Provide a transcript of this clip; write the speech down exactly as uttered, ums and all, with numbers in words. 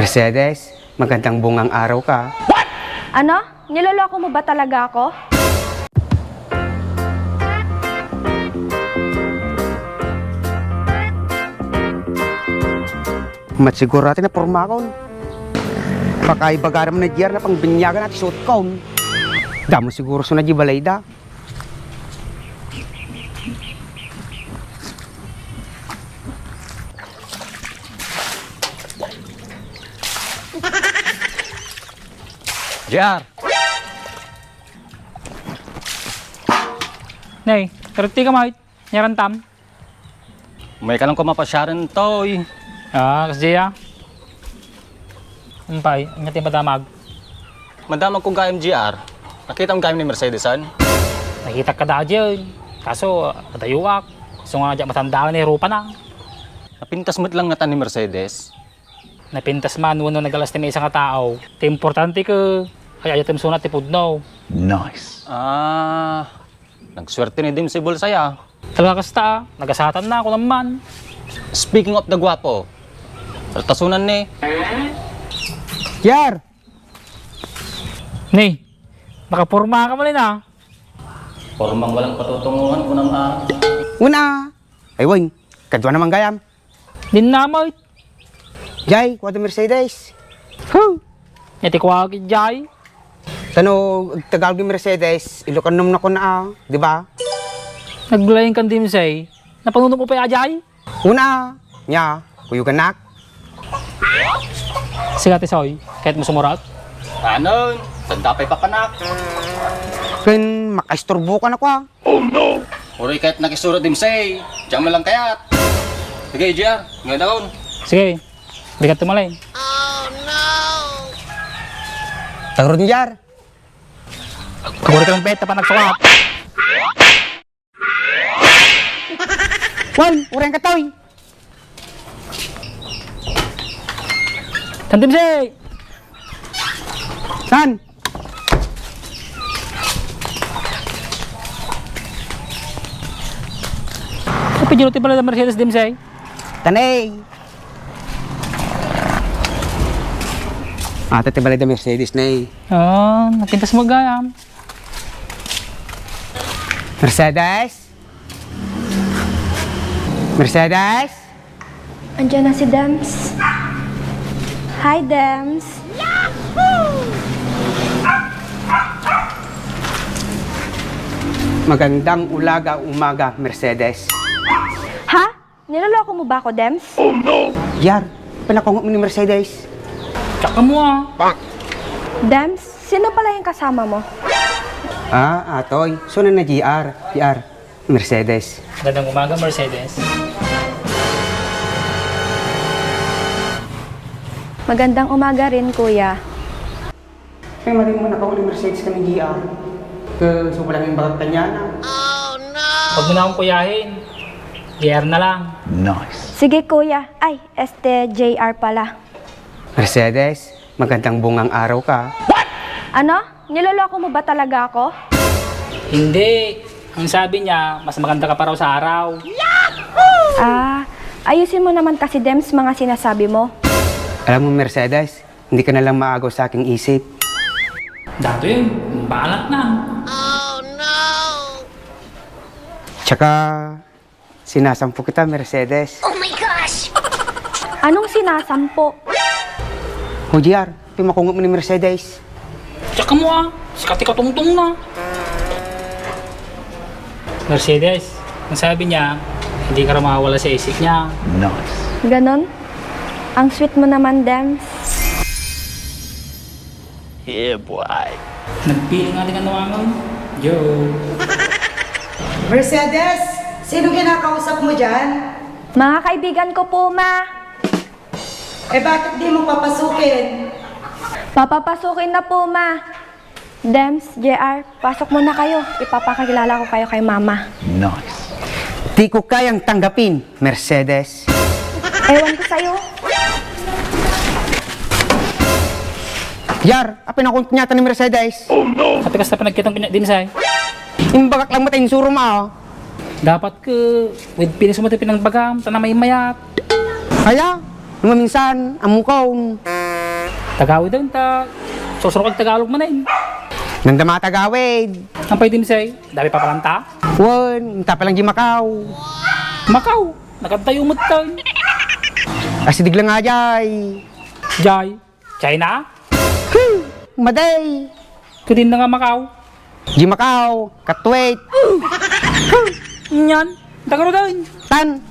Mercedes, magandang bungang araw ka. Ano? Niloloko mo ba talaga ako? Mat siguro natin na pormakon. Baka ibagara man ni Jer na pangbinyagan at suotkon. Damo siguro suna di balayda. Jer! Nay, karagti ka, mait. Nyarantam? May ka lang ko mapasyaran, Toy. Ah, kasi ya. Umpay, anya ti madamag? Madamag ko gayam, G R. Nakita mo gayam ni Mercedesan? Nakita ka da, Jay. Kaso, adayuak. So nga, diak matandaan ni rupa na. Napintas met lang ngatan ni Mercedes. Napintas man, wenno nagalas ti maysa nga tao. Ti importante ket, ay ayatem suna ti pudno. Nice. Ah, nagswerte ni Dim si Bulsay, ah. Talaga kasta, ah. Nagasatan na, kunam man. Speaking of the guapo, ratasonan ni. Yar! Ni, nakaporma ka man, ah. Pormang walang patutunguhan, kunam, ah. Una. Ay, wen, kadua naman gayam. Din namay. Jay, kuha da Mercedes. Huh! Iti kuha ki Jay. Tano, agtagalog ni Mercedes, Ilokanom na kuna, ah, di ba? Naglaing kan dimsay. Napanunot mo pa ya, Jay? Una, nya, kuyuganak. Siga ti Soy, kahit mo sumurat? Anon, sanda pa'y papanak. Ken, makaisturbo ka na kwa. Oh, no! Uray kayat nakisuro, Dimsay. Diyan mo lang kayat. Sige, J R. Ngayon ako. Sige. Bigat tumalay. Tagurod ni Jar. Kaburi ka lang, Bet. Tapa nagsukat. Wan, uray ka, Toy. Tandim si! San? Kapidyo ti balay da Mercedes, Dimsay? Tanay! Ata ti balay da Mercedes, nay. Ah, napintas mo gayam. Mercedes? Mercedes? Andiyan na si Dems. Hi, Dems. Magandang ulaga, umaga, Mercedes. Ha? Niloloko mo ba ako, Dems? Yar, pinakungot mo ni Mercedes. Tsaka mo, ah. Dems, sino pala yung kasama mo? Ah, atoy. So na na G R. G R. Mercedes. Magandang umaga, Mercedes. Magandang umaga rin, kuya. Ay, mali mo nakauli Mercedes kami G R. Ke, so pala yung bagat kanya na. Huwag mo na akong kuyahin. J R na lang. Nice. Sige, kuya. Ay, este, J R pala. Mercedes, magandang bungang araw ka. Ano? Niloloko mo ba talaga ako? Hindi. Ang sabi niya, mas maganda ka pa raw sa araw. Ah, ayusin mo naman kasi, Dems, mga sinasabi mo. Alam mo, Mercedes, hindi ka na lang maagaw sa aking isip. Dato yun, balat na. Tsaka, sinasampo kita, Mercedes. Oh my gosh! Anong sinasampo? O, G R, pimakungot mo ni Mercedes. Tsaka mo, ah, sikat ti katungtong na. Mercedes, ang sabi niya, hindi ka raw mawawala sa isip niya. Nice. Ganon? Ang sweet mo naman, Dems. Yeah, boy. Nagpiling nga di ka nawangon. Yo. Mercedes, sino kinakausap mo dyan? Mga kaibigan ko po, ma. Eh, bakit di mo papasukin? Papapasukin na po, ma. Dems, J R, pasok muna kayo. Ipapakilala ko kayo kay mama. Nice. Di ko kayang tanggapin, Mercedes. Ewan ko sa'yo. Yar, apin akong pinyata ni Mercedes. Sa pikas na pinagkitang pinya-, Dimsay. Imbagak lang mata insuro mo, ah. Dapat ke, with pinis mo tayo pinangbagam, tana may mayat. Kaya, maminsan, amukon. Tagawid ta. Susurok ag Tagalog manen. Nanda matagawid. Ang pwede mi say, dami pa palanta? Wen, intapa lang di Macau. Macau, nakadtayo met tayo. Asidig lang nga jay. Jay, China? Hmm, maday. Kadin na nga Macau. Di Macau, katwit. Nyan, tagaro daw. Tan.